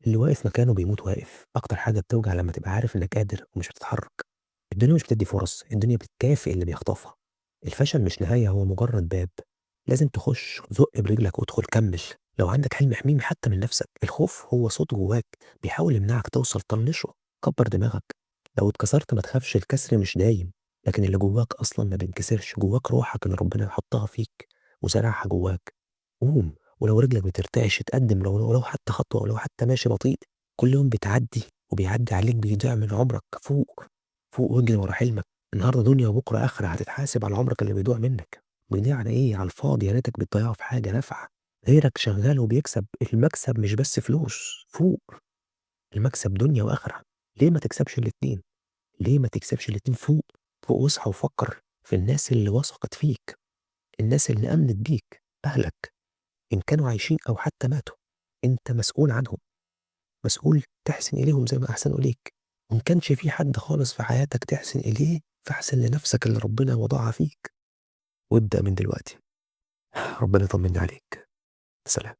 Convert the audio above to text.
اللي واقف مكانه بيموت واقف. أكتر حاجة بتوجع لما تبقى عارف إنك قادر ومش بتتحرك. الدنيا مش بتدي فرص، الدنيا بتكافئ اللي بيخطفها. الفشل مش نهاية، هو مجرد باب لازم تخش، زق برجلك وادخل كمل. لو عندك حلم احميه حتى من نفسك. الخوف هو صوت جواك بيحاول يمنعك توصل، طنشه، كبر دماغك. لو اتكسرت ما تخافش، الكسر مش دايم، لكن اللي جواك أصلا ما بينكسرش. جواك روحك اللي ربنا حطها فيك وزرعها جواك. قوم، ولو رجلك بترتعش اتقدم، لو حتى خطوة، ولو حتى ماشي بطيء. كل يوم بتعدي وبيعدي عليك بيضيع من عمرك. فوق، فوق واجري ورا حلمك. النهارده دنيا وبكره اخره، هتتحاسب على عمرك اللي بيضيع منك. بيضيع على ايه؟ على الفاضي. يا ريتك بتضيعه في حاجة نافعة. غيرك شغال وبيكسب، المكسب مش بس فلوس. فوق، المكسب دنيا واخره. ليه ما تكسبش الاتنين؟ ليه ما تكسبش الاتنين؟ فوق، فوق واصحى وفكر في الناس اللي وثقت فيك، الناس اللي امنت بيك، اهلك ان كانوا عايشين او حتى ماتوا، انت مسؤول عنهم، مسؤول تحسن إليهم زي ما أحسنوا إليك. وإن كانش في حد خالص في حياتك تحسن إليه، فاحسن لنفسك اللي ربنا وضعها فيك، وابدأ من دلوقتي. ربنا يطمنا عليك. سلام.